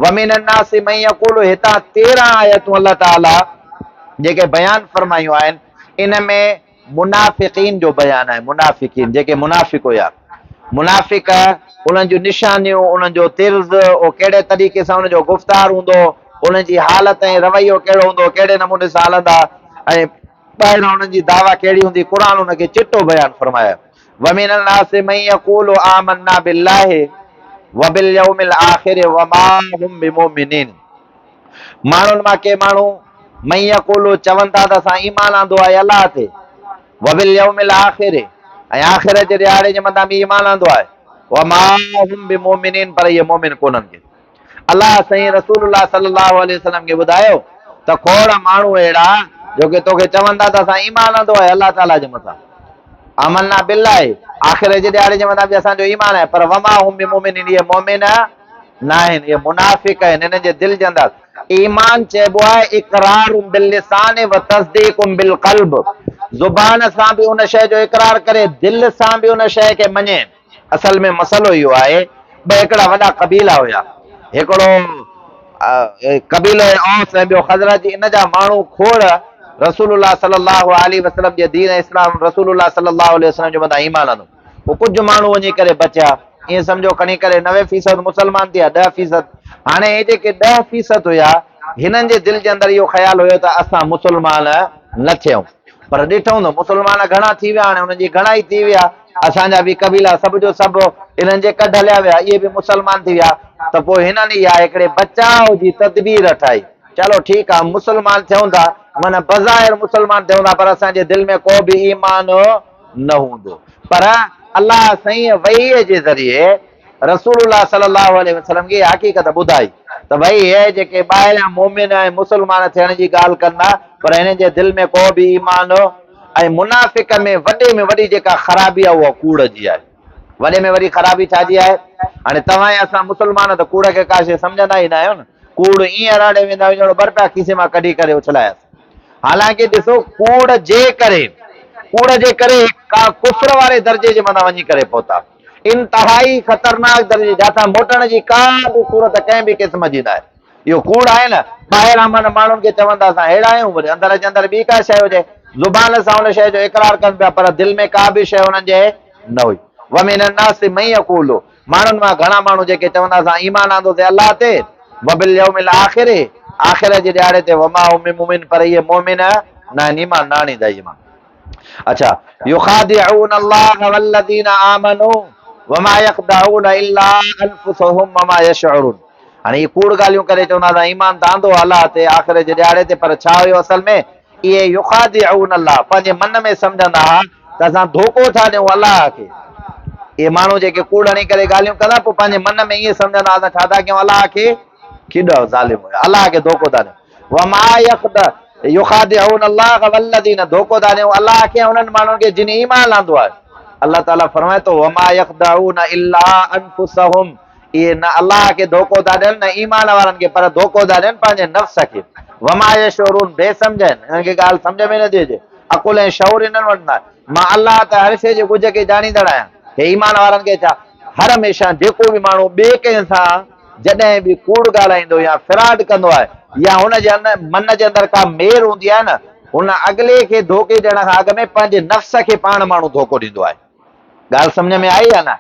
ومن الناس من يقول هتان 13 آيتون الله تعالي جيڪي بيان فرمايون آهن ان ۾ منافقين جو بيان آهي منافقين جيڪي منافق هيا منافق انهن جون نشانيون انهن جو طرز او ڪهڙي طريقي سان انهن جو گفتار هوندو انهن جي حالت ۽ رويو ڪهڙو هوندو ڪهڙي نموني سان هلندا ۽ ٻاهران انهن جي دعويٰ ڪهڙي هوندي قرآن ان کي چٽو بيان فرمايو ومن الناس من يقول آمنا بالله وباليوم الاخر وما هم بمؤمنين ماڻهن مان ڪي ماڻهو من يقول چون ٿا ته اسان ايمان آندو آهي الله تي وباليوم الاخر ۽ آخرت جي ڏهاڙي جي مٿان به ايمان آندو آهي وما هم بمؤمنين پر اهي مؤمن ڪونهن ڪي الله سائين رسول الله صلي الله عليه وسلم کي ٻڌايو ته کوڙ ماڻهو اهڙا جو ڪي توکي چون ٿا ته اسان ايمان آندو آهي الله تعالي جي مٿان آمنا بالله آخرت جي ڏهاڙي جي مٿان به اسان جو ايمان آهي پر وما هم بمؤمنين اهي مؤمن ناهن اهي منافق آهن انهن جي دل جي اندر ايمان چئبو آهي اقرار باللسان و تصديق بالقلب زبان سان به ان شيء جو اقرار ڪري دل سان به ان شيء کي مڃي اصل ۾ مسئلو اهو آهي ٻه هڪڙا وڏا قبيلا هيا هڪڙو قبيلو اوس ۽ ٻيو خزرج ان جا ماڻهو کوڙ رسول الله صلي الله عليه وسلم جي دين اسلام رسول الله صلي الله عليه وسلم جي مٿان ايمان آندو پوء ڪجهه ماڻهو وڃي ڪري بچيا ائين سمجهو کڻي ڪري 90% مسلمان ٿيا 10% هاڻي هي جيڪي 10% هيا هنن جي دل جي اندر اهو خيال هيو ته اسان مسلمان نه ٿيون پر ڏٺون ته مسلمان گهڻا ٿي ويا هاڻي انهن جي گهڻائي ٿي ويا اسان جا به قبيلا سڀ جو سڀ انهن جي ڪڍ هليا ويا، اهي به مسلمان ٿي ويا ته پوء هنن اها هڪڙي بچاء جي تدبير ٺاهي، چلو ٺيڪ آ مسلمان ٿيون ٿا، معنيٰ بظاهر مسلمان ٿيون ٿا پر اسان جي دل ۾ ڪو به ايمان نه هوندو پر الله سائين وحي جي ذريعي رسول الله صلي الله عليه وسلم کي اها حقيقت ٻڌائي ته ڀئي اهي جيڪي ٻاهريان مؤمن ۽ مسلمان ٿيڻ جي ڳالهه ڪن ٿا پر هنن جي دل ۾ ڪو به ايمان ۽ منافق ۾ وڏي ۾ وڏي جيڪا خرابي آهي اها ڪوڙ جي آهي. وڏي ۾ وڏي خرابي ڇا جي آهي؟ هاڻي توهان ۽ اسان مسلمان ته ڪوڙ کي ڪا شيء سمجهندا ئي نه آهيون نه. ڪوڙ ائين راڙي ويندا آهيون ڄڻ ٻه رپيا کيسي مان ڪڍي ڪري اڇلاياسين. حالانڪه ڏسو ڪوڙ جي ڪري ڪوڙ جي ڪري ڪا ڪفر واري درجي جي مٿان وڃي ڪري پهتا. انتهائي خطرناڪ درجي جاٿان موٽڻ جي ڪا به صورت ڪنهن به قسم جي ناهي. اهو ڪوڙ آهي نه، ٻاهران معنيٰ ماڻهن کي چون ٿا اسان اهڙا آهيون، وري اندر جي اندر ٻي ڪا شيء هجي. زبان سان ان شيء جو اقرار ڪن پيا پر دل ۾ ڪا به شيء انهن جي نه هئي. ومن الناس من يقول ماڻهن مان گهڻا ماڻهو جيڪي چون ٿا اسان ايمان آندوسين الله تي، وباليوم الاخر آخرت جي ڏهاڙي تي، وما هم بمؤمنين پر اهي مؤمن ناهن، ايمان نه آڻيندا اهي ماڻهو. اڇا يخادعون الله والذين آمنوا وما يخدعون الا انفسهم وما يشعرون هاڻي اهي ڪوڙ ڳالهيون ڪري چوندا ته ايمان ته آندو الله تي آخرت جي ڏهاڙي تي پر ڇا هيو اصل ۾ اهي يخادعون الله پنهنجي من ۾ سمجهندا ها ته اسان ڌوڪو ٿا ڏيون الله کي اهي ماڻهو جيڪي ڪوڙ هڻي ڪري ڳالهيون ڪندا پوء پنهنجي من ۾ ائين سمجهندا ها اسان ڇا ٿا ڪيون الله کي ڪيڏو ظالم هيو الله کي ڌوڪو ٿا ڏيون وما يخد يخادعون الله والذين ڌوڪو ٿا ڏيون الله کي انهن ماڻهن کي جن ايمان آندو آهي الله تعالي فرمائي ٿو وما يخدعون الا انفسهم اهي نه الله کي ڌوڪو ٿا ڏين نه ايمان وارن کي پر ڌوڪو ٿا ڏين پنهنجي نفس کي وما يشعرون بي سمجھ آهن انهن کي ڳالهه سمجھ ۾ نٿي اچي عقل ۽ شعور انهن وٽ نه مان الله ته هر شيء جي ڳجھ کي ڄاڻيندڙ آهيان هي ايمان وارن کي ڇا هر هميشه جيڪو به ماڻهو ٻئي ڪنهن سان جڏهن به ڪوڙ ڳالهائيندو يا فراڊ ڪندو آهي يا هن جي من جي اندر ڪا مير هوندي آهي نه هن اڳلي کي ڌوڪي ڏيڻ کان اڳ ۾ پنهنجي نفس کي پاڻ ماڻهو ڌوڪو ڏيندو آهي. ڳالهه سمجهه ۾ آئي يا نه؟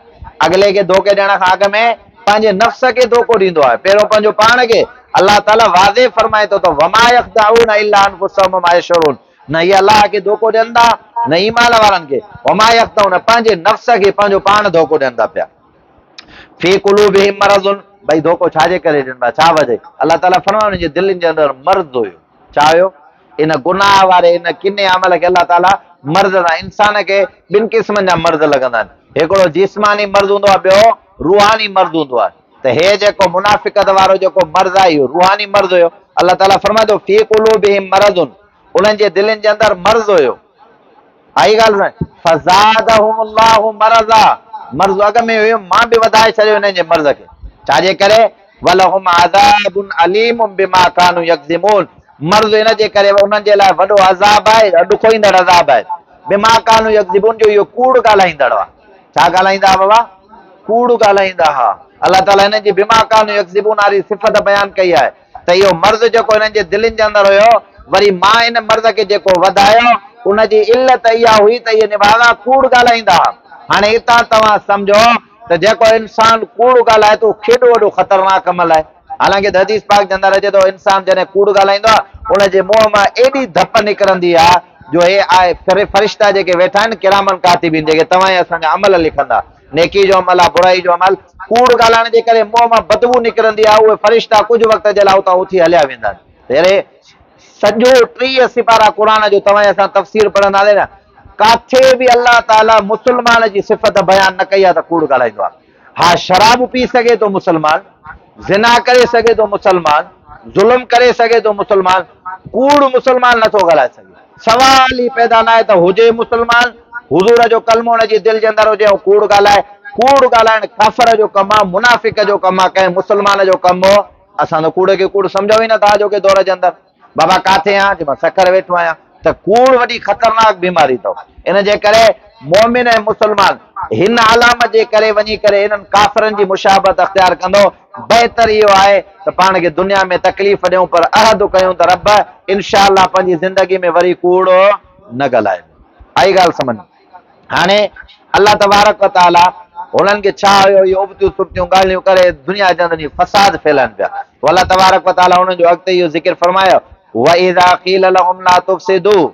اڳلي کي ڌوڪي ڏيڻ کان اڳ ۾ پنهنجي نفس کي ڌوڪو ڏيندو آهي پهريون پنهنجو پاڻ کي. الله تعالي واضح فرمائي ٿو ته وما يخدعون الا انفسهم وما يشعرون نه هي الله کي ڌوڪو ڏين ٿا نه ايمان وارن کي وما يخدعون پنهنجي نفس کي پنهنجو پاڻ ڌوڪو ڏين ٿا پيا. في قلوبهم مرض ڀئي ڌوڪو ڇا جي ڪري ڏين پيا ڇا وجه الله تعالي فرمايو انهن جي دلين جي اندر مرض هيو ڇا هيو ان گناهه واري ان ڪني عمل کي الله تعالي مرض سان انسان کي ٻن قسمن جا مرض لڳندا آهن هڪڙو جسماني مرض هوندو آهي ٻيو روحاني مرض هوندو آهي ته هي جيڪو منافقت وارو جيڪو مرض آهي اهو روحاني مرض هيو الله تعالي فرمائي ٿو في قلوبهم مرض انهن جي دلين جي اندر مرض هيو آئي ڳالهه سمجهه فزادهم الله مرضا مرض اڳ ۾ هيو مان به وڌائي ڇڏيو انهن جي مرض کي ڇا جي ڪري ولهم عذاب اليم بما كانوا يكذبون مرض ان جي ڪري انهن جي لاء وڏو عذاب آهي ڏکوئيندڙ عذاب آهي بما كانوا يكذبون جو اهو ڪوڙ ڳالهائيندڙ هئا ڇا ڳالهائيندا هئا بابا ڪوڙ ڳالهائيندا هئا. الله تعاليٰ هنن جي بما ڪانوا يڪذبون واري صفت بيان ڪئي آهي ته اهو مرض جيڪو هنن جي دلين جي اندر هيو وري مان ان مرض کي جيڪو وڌايو ان جي علت اها هئي ته اهي نڀاڳا ڪوڙ ڳالهائيندا ها. هاڻي اتان توهان سمجهو ته جيڪو انسان ڪوڙ ڳالهائي ٿو ڪيڏو وڏو خطرناڪ عمل آهي. حالانڪه ته حديث پاڪ جي اندر اچي ٿو انسان جڏهن ڪوڙ ڳالهائيندو آهي ان جي منهن مان ايڏي ڌپ نڪرندي آهي جو هي آهي فرشتا جيڪي ويٺا آهن ڪرامن ڪاتبين جيڪي توهان ۽ اسان جا عمل لکندا نيڪي جو عمل آهي برائي جو عمل ڪوڙ ڳالهائڻ جي ڪري منهن مان بدبو نڪرندي آهي اهي فرشتا ڪجهه وقت جي لاء اتان اٿي هليا ويندا آهن يعني سڄو 30 سپارا قرآن جو توهان ۽ اسان تفسير پڙهنداسين نه ڪاٿي به الله تعالي مسلمان جي صفت بيان نه ڪئي آهي ته ڪوڙ ڳالهائيندو آهي ها شراب پي سگهي ٿو مسلمان، زنا ڪري سگهي ٿو مسلمان، ظلم ڪري سگهي ٿو مسلمان، ڪوڙ مسلمان نٿو ڳالهائي سگهي. سوال ئي پيدا ناهي ته هجي مسلمان، حضور جو ڪلمو ان جي دل جي اندر هجي ۽ ڪوڙ ڳالهائي. ڪوڙ ڳالهائڻ ڪافر جو ڪم آهي، منافق جو ڪم آهي، ڪنهن مسلمان جو ڪم اسان ته ڪوڙ کي ڪوڙ سمجهون ئي نٿا اڄوڪي دور جي اندر. بابا ڪاٿي آهين؟ چي مان سکر ويٺو آهيان. ته ڪوڙ وڏي خطرناڪ بيماري اٿو. ان جي ڪري مؤمن ۽ مسلمان هن علامت جي ڪري وڃي ڪري انهن ڪافرن جي مشابهت اختيار ڪندو. بهتر اهو آهي ته پاڻ کي دنيا ۾ تڪليف ڏيون پر عهد ڪيون ته رب انشاء الله پنهنجي زندگي ۾ وري ڪوڙ نه ڳالهائبو. آئي ڳالهه سمجهه ۾؟ هاڻي الله تبارڪ و تعالي هنن کي ڇا هيو اهي ابتيون سبتيون ڳالهيون ڪري دنيا جي اندر فساد ڦهلائن پيا. پوء الله تبارڪ و تعالي انهن جو اڳتي اهو ذڪر فرمايو واذا قيل لهم لا تفسدوا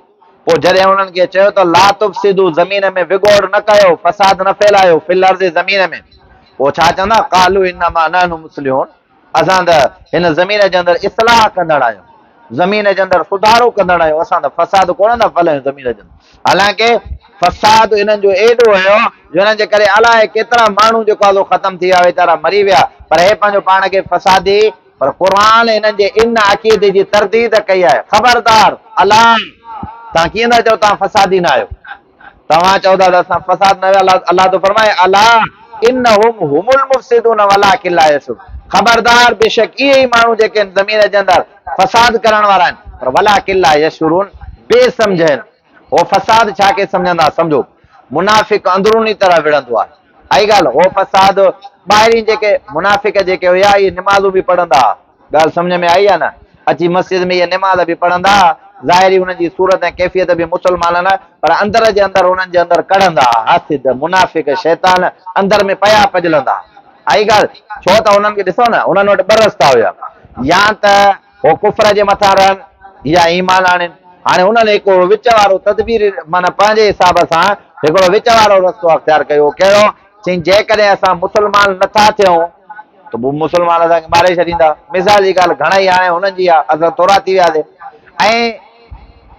پوء جڏهن انهن کي چيو ته لا تفسدوا زمين ۾ وڳوڙ نه ڪيو فساد نه ڦهلايو في الارض زمين ۾ پوء ڇا چوندا قالوا انما نحن مصلحون اسان ته هن زمين جي اندر اصلاح ڪندڙ آهيون، زمين جي اندر سڌارو ڪندڙ آهيون، اسان ته فساد ڪونه ٿا ڦهلايون زمين جي اندر. حالانڪه فساد انهن جو ايڏو هيو جو انهن جي ڪري الائي ڪيترا ماڻهو جيڪو آهي سو ختم ٿي ويا، ويچارا مري ويا، پر هي پنهنجو پاڻ کي فسادي پر قرآن انهن جي ان عقيدي جي ترديد ڪئي آهي، خبردار! الا! توهان ڪيئن ٿا چئو توهان فسادي نه آهيو؟ توهان چئو ٿا ته اسان فساد نه الله الله ٿو فرمائي الا انهم هم المفسدون ولڪن لا يشعرون خبردار بيشڪ اهي ئي ماڻهو جيڪي آهن زمين جي اندر فساد ڪرڻ وارا آهن پر ولڪن لا يشعرون بي سمجهه آهن هو فساد ڇا کي سمجهندا سمجهو منافق اندروني طرح وڙهندو آهي آئي ڳالهه هو فساد ٻاهرين جيڪي منافق جيڪي هيا اهي نمازون به پڙهندا هئا ڳالهه سمجهه ۾ آئي يا نه؟ اچي مسجد ۾ اهي نماز به پڙهندا ها، ظاهري انهن جي صورت ۽ ڪيفيت به مسلمانن پر اندر جي اندر انهن جي اندر ڪڙهندا ها، حاسد، منافق، شيطان اندر ۾ پيا پڄلندا ها. آئي ڳالهه؟ ڇو ته انهن کي ڏسو نه، انهن وٽ ٻه رستا هيا، يا ته هو ڪفر جي مٿان رهن يا ايمان آڻين. هاڻي انهن هڪ وچ وارو تدبير معنيٰ پنهنجي حساب سان هڪڙو وچ وارو رستو اختيار ڪيو، ڪهڙو؟ چيائين جيڪڏهن اسان مسلمان نه ٿا ٿيون ته پوء مسلمان اسان کي ماري ڇڏيندا. مثال جي ڳالهه گهڻائي هاڻي هنن جي آهي، اسان ٿورا ٿي وياسين ۽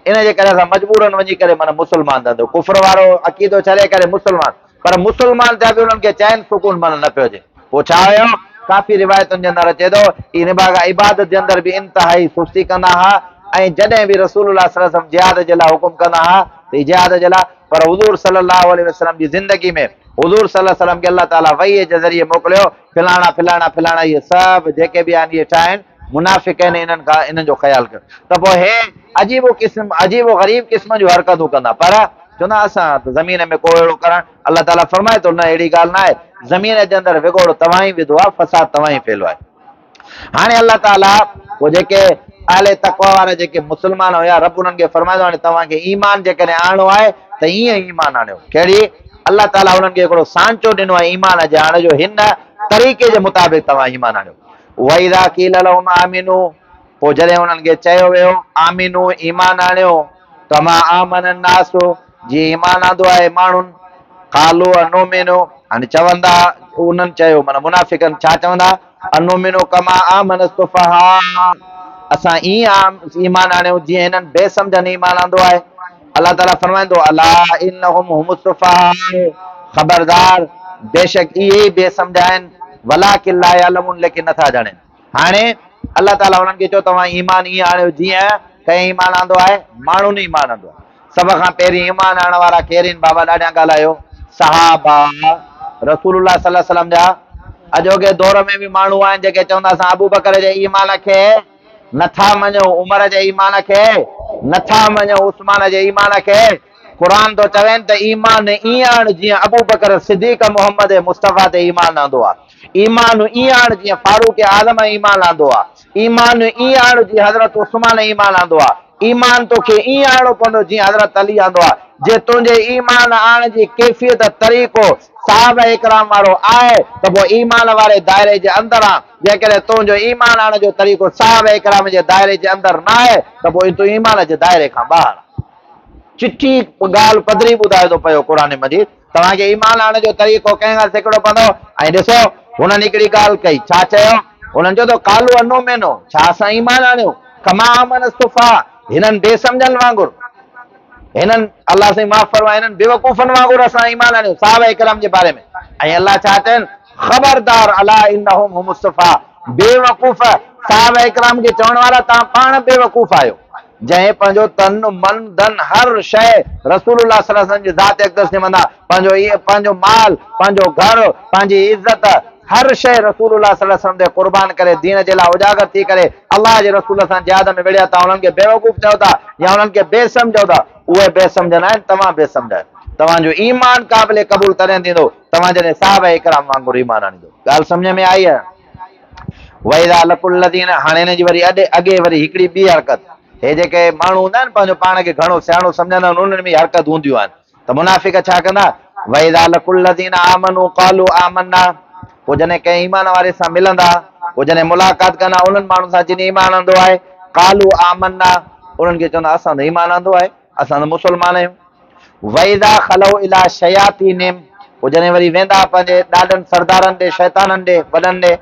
ان جي ڪري اسان مجبورن وڃي ڪري معنيٰ مسلمان ٿيا ته ڪفر وارو عقيدو ڇڏي ڪري مسلمان پر مسلمان ٿيا به انهن کي چين سڪون معنيٰ نه پيو اچي. پوء ڇا هيو؟ ڪافي روايتن جي اندر اچي ٿو اهي نڀاڳا عبادت جي اندر به انتهائي سستي ڪندا ها ۽ جڏهن به رسول الله صلي الله عليه وسلم جهاد جي لاء حڪم ڪندا ها ته اهي جهاد جي لاء پر حضور صلي الله عليه وسلم جي زندگي ۾ حضور صلي الله عليه وسلم کي الله تعالي وحي جي ذريعي موڪليو فلاڻا فلاڻا فلاڻا اهي سڀ جيڪي به آهن اهي ڇا آهن منافق آهن انهن کان انهن جو خيال ڪيو ته پوء هي عجيب و قسم عجيب و غريب قسم جون حرڪتون ڪندا پر چوندا اسان ته زمين ۾ ڪو اهڙو ڪرڻ الله تعالي فرمائي ٿو نه اهڙي ڳالهه نه آهي زمين جي اندر وڳوڙ توهان ئي وڌو آهي فساد توهان ئي ڦهليو آهي هاڻي الله تعاليٰ پوء جيڪي اهل تقويٰ وارا جيڪي مسلمان هيا رب انهن کي فرمائي ٿو هاڻي توهان کي ايمان جيڪڏهن آڻڻو آهي ته ائين ايمان آڻيو ڪهڙي الله تعاليٰ انهن کي هڪڙو سانچو ڏنو آهي ايمان جي آڻڻ جو هن طريقي جي مطابق توهان ايمان آڻيو وَإِذَا قِيلَ لَهُمْ آمِنُوا پوء جڏهن انهن کي چيو ويو آمنو ايمان آڻيو ڪما آمن الناس جيئن ايمان آندو آهي ماڻهن قالوا انؤمن هاڻي چوندا انهن چيو معنيٰ منافقن ڇا چوندا انؤمن ڪما آمن السفهاء اسان ائين ايمان آڻيون جيئن هنن بي سمجهن ايمان آندو آهي. الله تعالي فرمائي ٿو الا انهم هم السفهاء خبردار بيشڪ اهي ئي بي سمجهه آهن ولڪن لا يعلمون ليڪن نٿا ڄاڻين. هاڻي الله تعالي انهن کي چيو توهان ايمان ائين آڻيو جيئن ڪنهن ايمان آندو آهي؟ ماڻهن ايمان آندو آهي. سڀ کان پهرين ايمان آڻڻ وارا ڪير آهن بابا ڏاڍيان ڳالهايو صحابه رسول الله صلي الله عليه وسلم جا اڄوڪي دور ۾ به ماڻهو آهن جيڪي چوندا اسان ابوبڪر جي ايمان کي نٿا مڃون عمر جي ايمان کي نٿا مڃون عثمان جي ايمان کي قرآن ٿو چوين ته ايمان ائين آڻ جيئن ابوبڪر صديق محمد مصطفيٰ تي ايمان آندو آهي. ايمان ائين آڻ جيئن فاروق اعظم ايمان آندو آ. ايمان ائين آڻ جيئن حضرت عثمان ايمان آندو آ. ايمان توکي ائين آڻڻو پوندو جيئن حضرت علي آندو آ. جي تنهنجي ايمان آڻڻ جي ڪيفيت، طريقو، صحابه اڪرام وارو آهي ته پوء ايمان واري دائري جي اندر آن. جيڪڏهن تنهنجو ايمان آڻڻ جو طريقو صحابه اڪرام جي دائري جي اندر نه آهي ته پوء تون ايمان جي دائري کان ٻاهر آن. چٽي ڳالهه پڌري ٻڌائي ٿو پيو قرآن مجيد. توهان کي ايمان آڻڻ جو طريقو ڪنهن کان سکڻو پوندو؟ ۽ ڏسو، هنن هڪڙي ڳالهه ڪئي. ڇا چيو؟ هنن چيو ته قالوا انؤمن، ڇا اسان ايمان آڻيون؟ ڪما آمن السفهاء، هنن بي سمجهن وانگر، هنن، الله سائين معاف فرمائي، هنن بيوقوفن وانگر اسان ايمان آڻيون، صحابه ڪرام جي باري ۾. ۽ الله ڇا چين؟ خبردار الا انهم هم السفهاء، بيوقوف، صحابه ڪرام کي چوڻ وارا توهان پاڻ بيوقوف آهيو. جنهن پنهنجو تن، من، ڌن، هر شيء رسول الله صلي الله عليه وسلم جي ذات اقدس جي مٿان، پنهنجو پنهنجو مال، پنهنجو گهر، پنهنجي عزت، هر شيء رسول الله صلي الله عليه وسلم تي قربان ڪري دين جي لاء اجاگر ٿي ڪري الله جي رسول سان جهاد ۾ وڙهيا تان انهن کي بيوقوف چئو ٿا يا انهن کي بي سمجهو ٿا، اهي بي سمجهه ناهن توهان بي سمجهه آهيو. توهان جو ايمان قابل قبول تڏهن ٿيندو توهان جڏهن صحابه اڪرام وانگر ايمان آڻيندو. ڳالهه سمجهه ۾ آئي يا نه؟ واذا لقوا الذين هاڻي هن جي وري اڏ اڳي وري هڪڙي ٻي حرڪت هي جيڪي ماڻهو هوندا آهن پنهنجو پاڻ کي گهڻو سياڻو سمجهندا آهن انهن ۾ حرڪت هونديون آهن ته منافق ڇا ڪندا واذا لقوا الذين آمنوا قالوا آمنا پوء جڏهن ڪنهن ايمان واري سان ملندا پوء جڏهن ملاقات ڪندا انهن ماڻهن سان جن ايمان آندو آهي قالوا آمنا انهن کي چوندا اسان ته ايمان آندو آهي اسان ته مسلمان آهيون. واذا خلو الي شياطينهم پوء جڏهن وري ويندا پنهنجي ڏاڏن سردارن ڏي شيطانن ڏي وڏن ڏي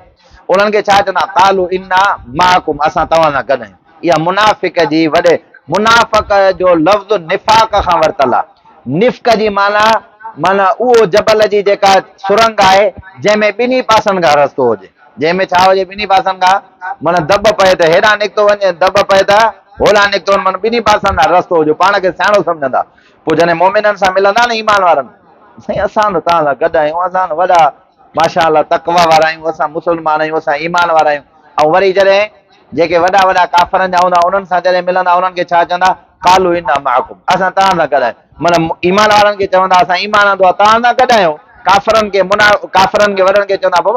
انهن کي ڇا چوندا قالو انا معڪم اسان توهان سان گڏ آهيون اها منافق جي وڏي منافق جو لفظ نفاق کان ورتل آهي نفق جي معنيٰ معنيٰ اهو جبل جي جيڪا سرنگ آهي جنهن ۾ ٻنهي پاسن کان رستو هجي جنهن ۾ ڇا هجي ٻنهي پاسن کان معنيٰ دٻ پئي ته هيڏانهن نڪتو وڃي دٻ پئي ته هوڏانهن نڪتو وڃي معنيٰ ٻنهي پاسن کان رستو هجي پاڻ کي سياڻو سمجهندا پوء جڏهن مؤمنن سان ملندا نه ايمان وارن سائين اسان ته توهان سان گڏ آهيون اسان ته وڏا ماشاء الله تقويٰ وارا آهيون اسان مسلمان آهيون اسان ايمان وارا آهيون ۽ وري جڏهن جيڪي وڏا وڏا ڪافرن جا هوندا انهن سان جڏهن ملندا انهن کي ڇا چوندا قالوا انا معڪم اسان توهان سان گڏ آهيون معنيٰ ايمان وارن کي چوندا اسان ايمان آندو آهي توهان سان گڏ آهيون ڪافرن کي منا ڪافرن کي وڏن کي چوندا بابا.